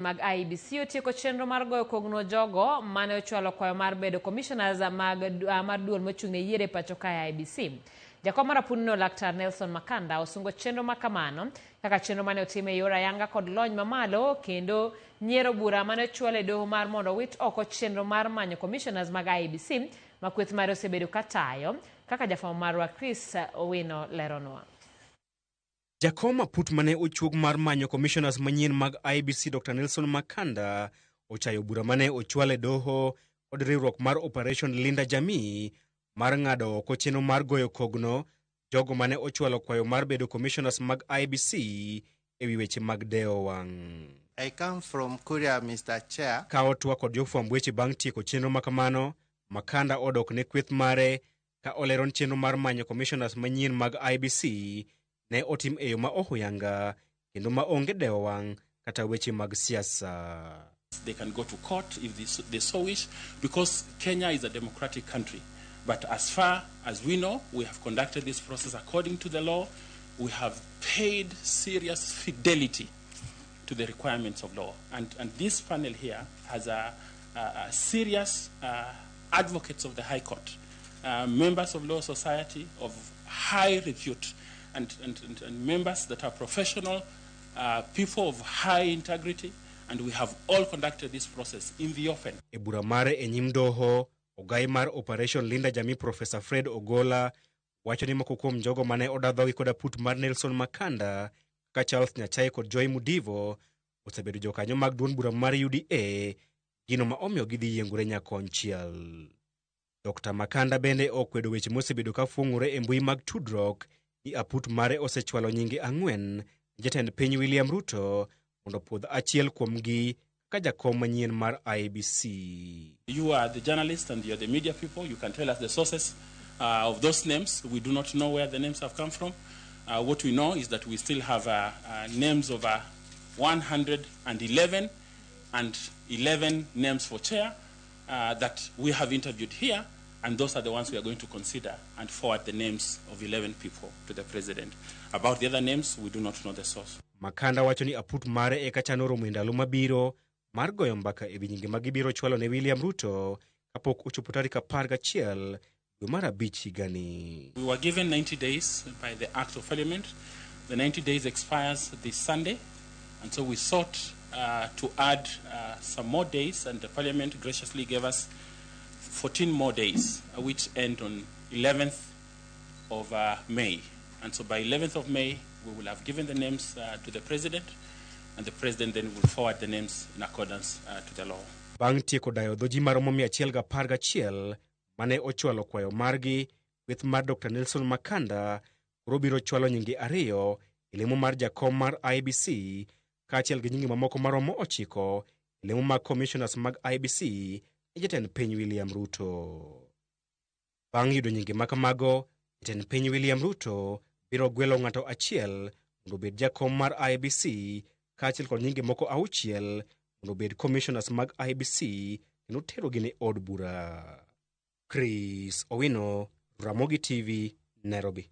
Mag IEBC otieko chenro mar goyo kogno jogo mane ochwalo kwayo mar bedo commissioners mag mar duol mochung' ne yiero e pacho kae IEBC. Jakom mar apundno Laktar Nelson Makanda osungo chenro ma kamano kaka chenro mane otim e yor ayanga kod lony mamalo kendo nyiero bura mane ochwal e doho mar mondo owit oko chenro mar manyo commissioners mag IEBC ma kweth mare osebedo ka tayo kaka jafwambo marwa Chris Owino leronwa. Jakom aput mane ochuog mar manyo commissioners manyien mag IEBC Dr. Nelson Makanda ochayo bura mane ochwal e doho kod riwruok mar Operation Linda Jamii mar ng'ado oko chenro mar goyo kogno jogo mane ochwalo kwayo mar bedo commissioners mag IEBC e wi weche mag dewo wang'. I come from Kuria, Mr. Chair. Ka otwa kod jofwamb weche bang' tieko chenro makamano, Makanda odok ne kweth mare ka olero ni chenro mar manyo commissioners manyien mag IEBC ne otim e yo ma ohuyanga kendo ma onge dewo wang' kata weche mag siasa. They can go to court if they so wish, because Kenya is a democratic country. But as far as we know, we have conducted this process according to the law. We have paid serious fidelity to the requirements of law. And this panel here has a serious advocates of the High Court, members of Law Society of high repute, and members that are professional, people of high integrity, and we have all conducted this process in the open. E bura mare e nyim doho, ogai mar Operation Linda Jamii Professor Fred Ogola wacho ni moko kuom jogo mane oda dhogi kod aput mar Nelson Makanda kaka Charles Nyachae kod Joy Mudivo osebedo jokanyo mag duond bura mar UDA, gino ma omiyo gidhi yiengore nyakonchiel. Dr. Makanda bende okwedo weche mosebedo ka fuong'ore e mbui mag tudruok ni aput mare osechwalo nyinge ang'wen jatend piny William Ruto mondo opuodh achiel kuomgi kaka jakom manyien mar IEBC. You are the journalists and you are the media people. You can tell us the sources of those names. We do not know where the names have come from. What we know is that we still have names of 111 and 11 names for chair that we have interviewed here, and those are the ones we are going to consider and forward the names of 11 people to the president. About the other names, we do not know the source. Makanda wacho ni aput mare eka chano romo e ndalo mabiro mar goyo mbaka e wi nyinge ma gibiro chwalo ne William Ruto kapok ochopo tarik 11 dwe mar abich higani. We were given 90 days by the Act of Parliament. The 90 days expires this Sunday, and so we sought to add some more days, and the Parliament graciously gave us 14 more days, which end on 11th of May. And so by 11th of May, we will have given the names to the President, and the President then will forward the names in accordance to the law. Bang' tieko dayo dho ji maromo 111 mane ochwalo kwayo margi, kweth mar Dr. Nelson Makanda koro biro chwalo nyinge ariyo e lemo mar jakom mar IEBC kaachiel gi nyinge mamoko maromo 9 e lemo mag commissioners mag IEBC e jatend piny William Ruto. Bang' yudo nyinge makamago, jatend piny William Ruto biro gwelo ng'ato achiel mondo obed jakom mar IEBC kaachiel kod nyinge moko 6 mondo obed commissioners mag IEBC kendo terogi ne od bura. Chris Owino, Ramogi TV, Nairobi.